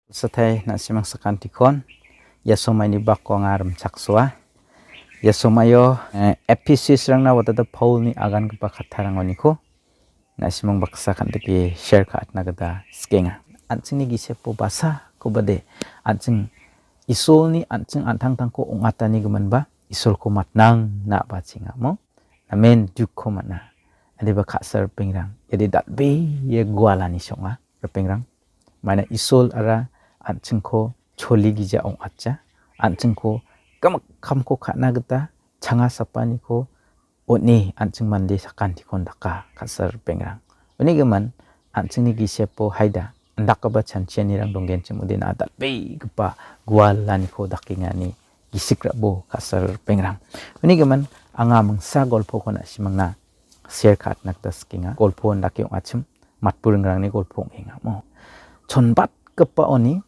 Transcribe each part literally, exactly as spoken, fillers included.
Satai na·simang sakantikon, ia somaini bako anga rimchaksoa. Ia somaio, eh, Ephesusrangna watata Paulni agangipa kattarangkoniko na·simang baksa kan·dike share ka·atna gita sikenga. An·chingni gisepo basakobade, an·ching Isolni an·ching an·tangtangko ong·atani giminba Isolko matnang na a·bachengamo. Namen dukko man·a. Adiba ka·sa ripengrang. Iade dal·bee gualani song·a ripengrang. Maina Isol ara an·chingko choligija ong·atja. An·chingko gimik kamko ka·na gita changa sapaniko on·e an·ching mande sakantikon daka ka·sa ripengrang. Uni gimin an·chingni gisepo haida indakgipa chanchianirang donggenchim ode na dal·begipa gualaniko dakengani gisik ra·bo ka·sa ripengrang. Uni gimin anga mingsa golpoko na·simangna share ka·atna gita sikenga. Golpo indake ong·achim, matburingrangni golpo ong·enga. Mo. Chonbatgipaoni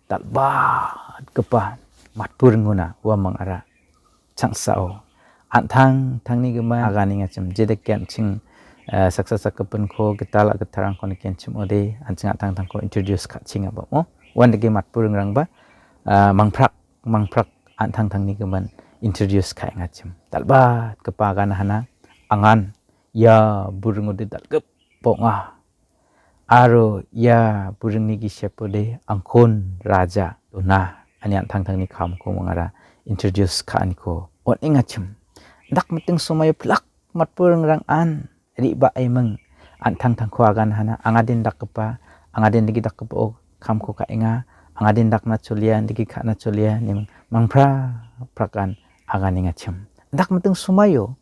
dal·batgipa matburingona uamang ara changsao an·tangtangni gimin aganengachim, jedake an·ching, eh, saksa sakgipinko gital a·gittarangko nikenchim ode an·ching an·tangtangko introduce ka·chengabamo. Uandake matburingrangba, eh, mangprak mangprak an·tangtangni gimin introduce ka·engachim. Dal·batgipa aganahana angan ia buringode dal·gipa ong·a. Aro ia buringni gisepode angkon raja dona ine an·tangtangni kamko mangara introduce ka·aniko on·engachim. Dak miting somaio pilak matburingrang an re·baeming an·tangtangko aganahana, angadin dakgipa, angadin digi dakgipao kamko ka·enga, angadin dakna cholia, digi ka·na cholia, ine mangpra prakan aganengachim. Dak miting somaio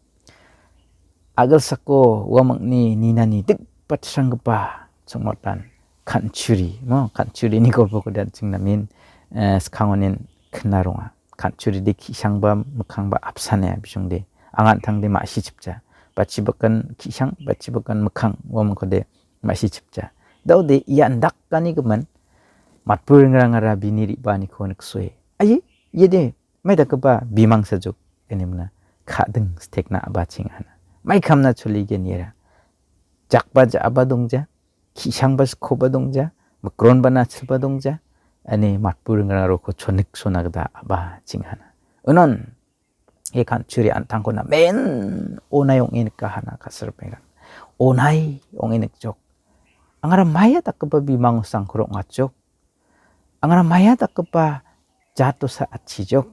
agilsako uamangni ninani dikbatsranggipa chongmotan kan·churi, mo, kan·churini golpoko an·ching namen, eh, skangonin knaronga. Kan·churide ki·sangba mikkangba apsane bisongde. Anga an·tangde ma·sichipja. Bachibakan ki·sang, bachibakan mikkang, uamangkode ma·sichipja. Daode ia indakani gimin matburingrangara bini re·baaniko niksoe. Aye, iade, mai dakgipa bimangsa jok, ine mingna ka·ding stekna a·bachengahana. Mai kamna choligen iara. Jakba ja·aba dongja, ki·sangba skoba dongja, mikronba nachilba dongja, ine matburingrang roko chonik sona gita a·bachengahana. Unon, ia kan·churi an·tangko namen onai ong·e nikahana ka·sa ripengrang. Onai ong·e nikjok. Angara maia dakgipa bimango sangkoro ong·atjok. Angara maia dakgipa jatosa atchijok.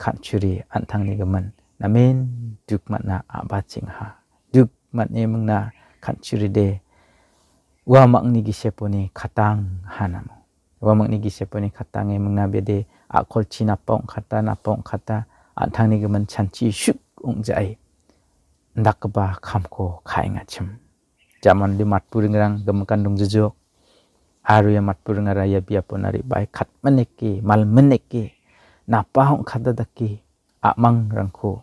Kan·churi an·tangni gimin namen duk man·a a·bachengaha. Duk man·e mingna kan·churide uamangni giseponi katang hanamo. Uamangni giseponi katange mingna bede a·kolchi napa ong·kata, napa ong·kata, an·tangni gimin chanchi shuk ong·jae indakgipa kamko ka·engachim. Jamande matburingrang gimikan dongjijok. Aro ia matburingara ia biapona re·bae katmineke, malmineke, napa ong·kata dake a·mangrangko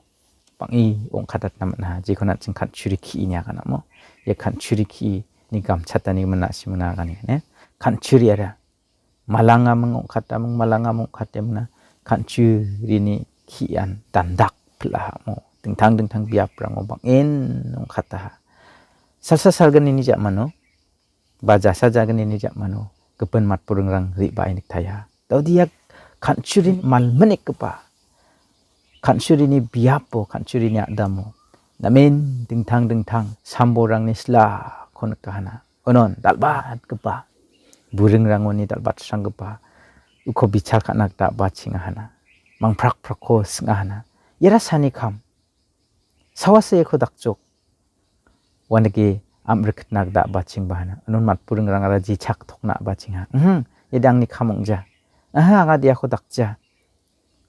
bang·e ong·katatna man·a. Jekon an·ching kan·churi ki·ini aganamo. Ia kan·churi ki·ini gamchatani gimin na·simangna agane, ne? Kan·churiara malangaming ong·kataming, malangaming ong·katemingna kan·churini ki·an dandak pil·ahamo. Dingtang dingtang biaprango bang·en ong·kataha. Salsa salgnini ja·mano ba jasa jagnini ja·mano gipin matburingrang re·bae niktaia. Daode ia kan·churin malminekgipa, kan·churini biapo, kan·churini a·damo namen dingtang dingtang sambolrangni silako nikahana. Unon dal·batgipa buringrangoni dal·batsranggipa uko bichar ka·na gita a·bachengahana. Mangprak prakko sing·ahana. Iara sani kam. Sawasa iako dakjok. Uandake am·rikna gita a·bachengba hana. Unon matburingrangara jechak tokna a·bachenga. Mhm, iade angni kam ong·ja. Aha, anga diako dakja.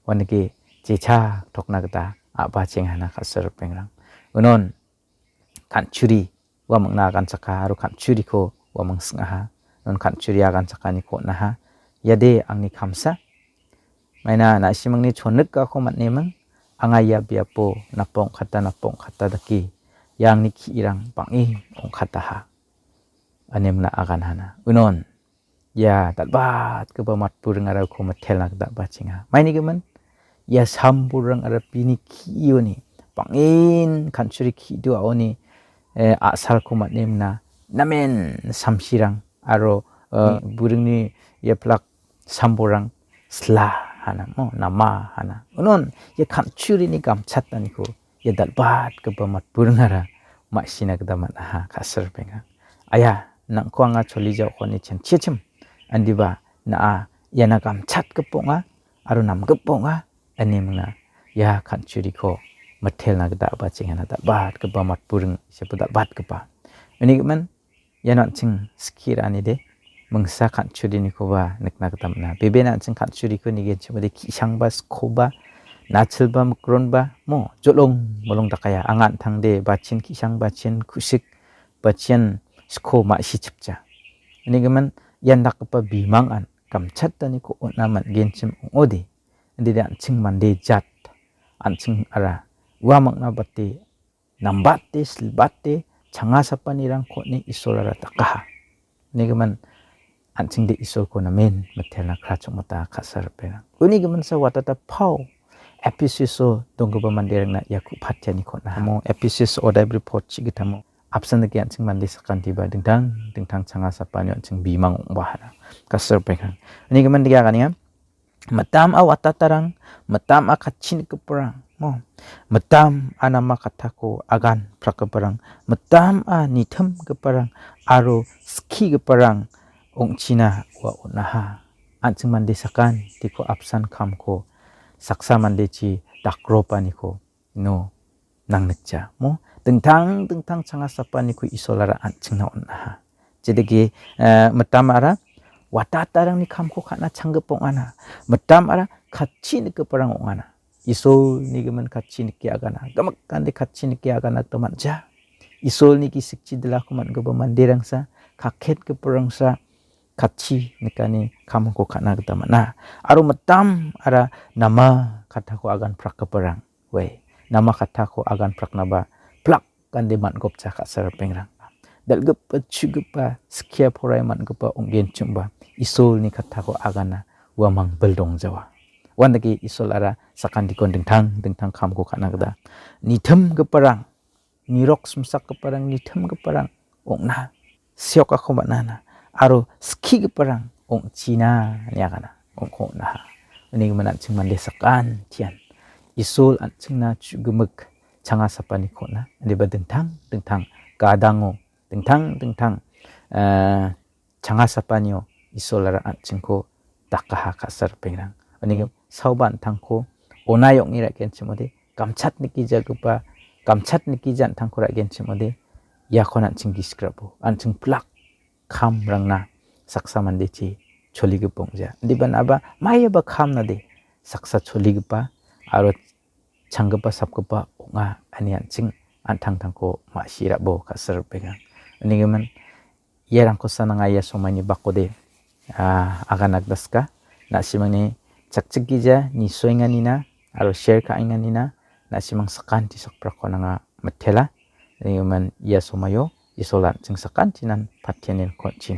Uandake jechak tokna gita a·bacheng hana ka·sa ripengrang. Unon kan·churi uamangna aganchaka aro kan·churiko uamang sing·aha. Non kan·churi aganchakaniko on·aha. Iade angni kamsa. Maina na·simangni chonrikako man·eming. Anga ia biapo napa ong·kata, napa ong·kata dake ia angni ki·irang bang·e ong·kataha. Ine mingna aganhana. Unon ia dal·batgipa matburingarangko mitelna gita a·bachenga. Maini gimin, ia sambolrang aro bini ki·oni bang·en kan·churi ki·do a·oni, eh, a·salko man·emna namen samsirang aro, eh, buringni ia pilak sambolrang sla hana, mo, nama hana. Unon ia kan·churini gamchataniko ia dal·batgipa matburingara ma·sina gita man·aha, ka·sirpenga. Aya, nang·ko anga choli jaokoni chanchiachim, indiba na·a iana gamchatgipa ong·a aro namgipa ong·a, ine mingna ia kan·churiko mitelna gita a·bachengana, dal·batgipa matburing, sepo dal·batgipa. Uni gimin, iano an·ching skie ra·anide mingsa kan·churinikoba nikna gita man·a. Bebena an·ching kan·churiko nigenchimode ki·sangba, skoba, nachilba, mikronba, mo, jolong molong dakaia. Anga an·tangde bachin ki·sang, bachin ku·sik, bachin sko ma·sichipja. Uni gimin, ian dakgipa bimangan gamchataniko on·a man·genchim ong·ode. Indide an·ching mande jat, an·ching ara ua mangna bate, nambate, silbate, changasapanirangko on·e Isolara dakaha. Uni gimin, an·chingde Isolko namen mitelna krachongmota, ka·sirpenga. Uni giminsa watata Paul Epesuso donggipa manderangna ia ku·patianiko on·aha. Mo Epesus odaibri potchi gitamo apsan dake an·ching mande sakantiba dingtang dingtang changasapanio an·ching bimang ong·bahana, ka·sirpenga. Uni gimin dake aganenga. Mitam a watatarang, mitam a katchi nikgiparang, mo. Mitam a nama kattako agan prakgiparang, mitam a nitimgiparang aro skigiparang ong·china ua on·aha. An·ching mande sakantiko apsan kamko saksa mandechi dakropaniko no nangnikja, mo. Dingtang dingtang changasapaniko Isolara an·chingna on·aha. Jedege, eh, mitamara watatarangni kamko ka·na changgipa ong·ana. Mitamara katchi nikgiparang ong·ana. Isolni gimin katchi nike agana. Gimikkande katchi nike agana gita man·ja. Isolni gisikchi dilako man·gipa manderangsa, kaketgiparangsa, katchi nikani kamko ka·na gita man·a. Aro mitamara nama kattako agan prakgiparang. Ue, nama kattako agan praknaba plak gande man·gopja, ka·sirpengrang. Dal·gipa, chugipa, skia porai man·gipa ong·genchimba Isolni kattako agana uamang bildongjawa. Uandake Isolara sakantikon dingtang dingtang kamko ka·na gita nitimgiparang, nirok simsakgiparang, nitimgiparang ong·na seokako man·ana, aro skigiparang ong·china niagana, ong·ko on·aha. Uni gimin an·ching mande sakantian Isol an·chingna chu·gimik changasapaniko on·a, indiba dingtang dingtang gadango, dingtang dingtang, eh, changasapanio Isolara an·chingko dakaha, ka·sirpengrang. Uni gimin saoba an·tangko onai ong·e ra·genchimode, gamchat nikijagipa, gamchat nikija an·tangko ra·genchimode, iakon an·ching gisikrabo, an·ching plak kamrangna saksa mandechi choligipa ong·ja. Indiba naba maiaba kamnade saksa choligipa aro changgipa sapgipa ong·a, ine an·ching an·tangtangko ma·sirabo, ka·sirpenga. Uni gimin, iarangkosa nanga ia somaini bakode, ah, agana gita sika. Na·simangni chakchikgija nisoenganina aro share ka·enganina na·simang sakanti sakprako nanga mitela. Uni gimin ia somaio Isola an·ching sakantinan patianiko on·china.